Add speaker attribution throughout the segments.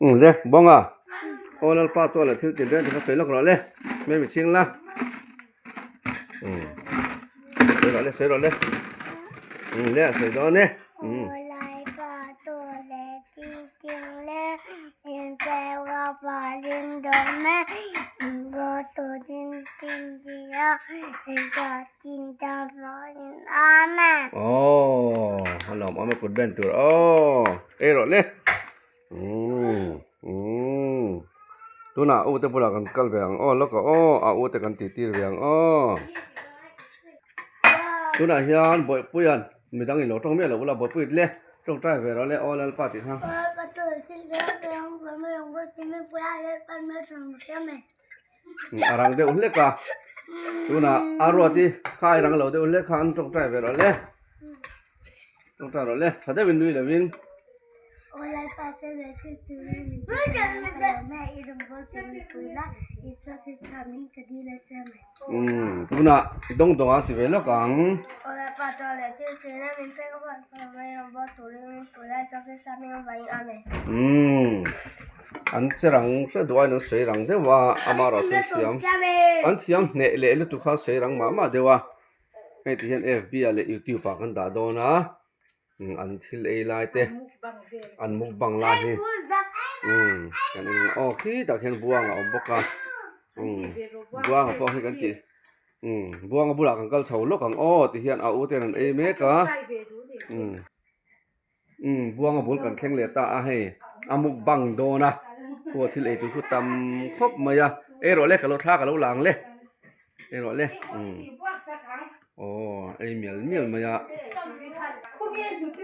Speaker 1: Umm le Bawnga aw Lalpa chuan leh thil tin reng te kha sawi lawk rawh le hmel mi chhing la umm sawi rawh le sawi rawh le umm le a sawi dawn e umm. Aww a lawm awm e kut ben tur aww ei rawh le. Umm umm tunah a ute bulah kan kal ve ang aw lawk ah aw a ute kan tih tir ve ang aw tunah hian bawihpuia'n midang in lo tawng miah lo ula bawihpui le tawngtai ve rawh le aw lalpa tih kha. A rang deuh hlek a tunah a ruat i kha a rang lo deuh hlek kha an tawngtai ve rawh le. Tawngtai rawh le tha deuhin nui lovin. Umm tunah i dawng dawng a ti ve lawk ang. Umm an che rang hre duh aiin an sawi rang deuh a amaherawhchu an thiam an thiam hneh leh lutuk kha an sawi rang mah mah deuh a. Hei ti hian fb ah leh youtube ah kan dah dawn a an thil ei lai te an mukbang lai hi umm kan en aw khitah khian buang a awm bawk a umm buanga pawh hi kan tih umm buanga bulah kan kal chho lawk ang aw ti hian a u ten an ei mek a umm. Umm buanga bul kan thleng leh ta a hei a mukbang dawn a khaw thil ei tur khu tam khawp mai a ei rawh le ka lo thla ka lo lang le ei rawh le umm aw ei mial mial mai a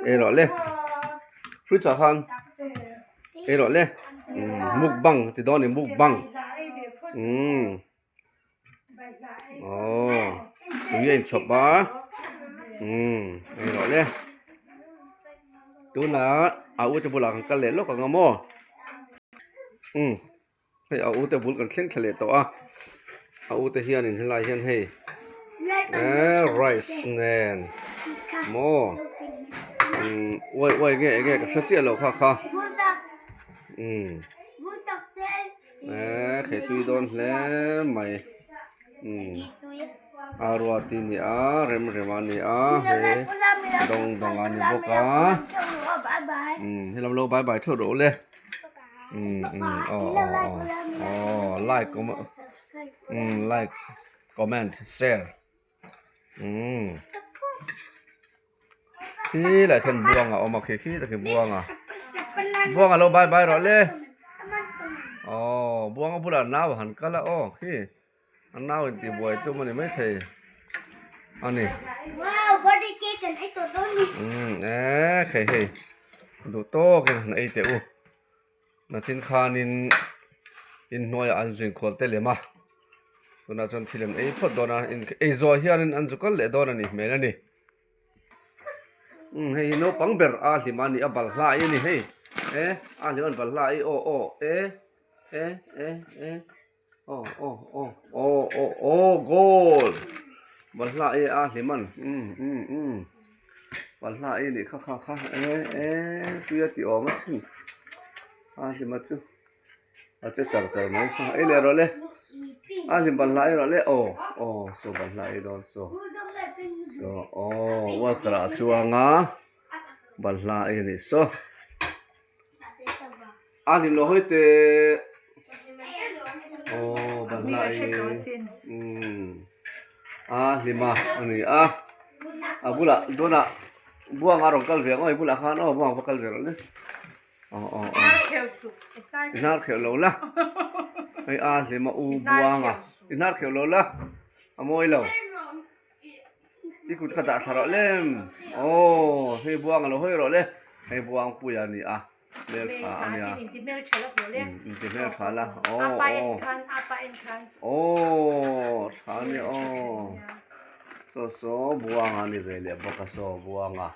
Speaker 1: ei rawh le fridge ah khan ei rawh le umm mukbang ti dawn a ni mukbang umm. Aww tui a inchhawp a umm ei rawh le tunah a ute bulah kan kal leh lawk ang a maw umm hei a ute bul kan thleng thla leh tawh a a ute hianin helai hian hei eee rice nen maw umm uai uai nge enge ka hre chiah loh kha kha umm. Eee khei tui dawn hle mai umm a ruat i ni a rem rem a ni a he dawng dawng a ni bawk a umm helam lo bye bye theuh rawh ule umm umm aw aw aw aw like awm umm like comment share umm khi lai khian buang a awm a khi khi takhi buang a buang a lo bye bye rawh le aw buang a bulah nau a han kal a aw khi a nau in tih buai tum a ni maithei a ni umm eee khei hei duh tawk in han ei teh u nachin khanin inhnuaiah an zingkhual te lem a. Tunah chuan thil an ei phawt dawn a, ei zawh hianin an zu kal leh dawn a ni hmel a ni. Umm hei hi naupang ber a hlim a ni a balhla i a ni hei e a hlim an balhla i aw aw e e e e aw aw aw aw aw aw goal balhla i a hlim an umm umm umm balhla i nih kha kha kha e e tui a tih awm asin a hlima chu. A che char char mai kha ei leh rawh le a hlim ban hla ei rawh le aw aw saw ban hla ei dawn saw saw aw worker ah a chuang a ban hla ei a nih saw a hlim lo hawi teh aw ban hla ei umm a hlim a a ni a a bulah tunah buanga a rawn kal ve ang aw i bulah khan aw buanga va kal ve rawh le. Aw aw aw. I hnar kheuh lo la. Hei a hlim a u buang a. I hnar kheuh lo la. A mawi lo. I kut kha dah thla rawh lem. Aw hei buang a lo hawi rawh le. Hei buang pui a ni a. Hmel tha a nia. Inti hmel tha la. Aw aw. Aw tha a nia aw. Saw saw buang a ni ve leh bawk a saw buang a.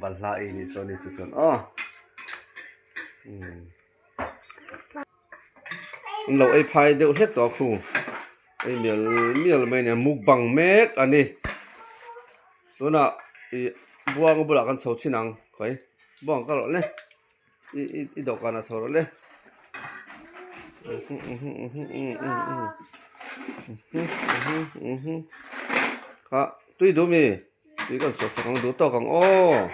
Speaker 1: Balhla ei nih sawn ni chu chuan aw an lo ei phai deuh hlek tawh a khu ei mial mial mai a ni a mukbang mek a ni tunah ih buanga bulah kan chho chhin ang khawi buang ka rawh le. I i i dawhkanah chho rawh le. Kha tui duh mi? Tui kan suah sak ang duh tawk ang aw.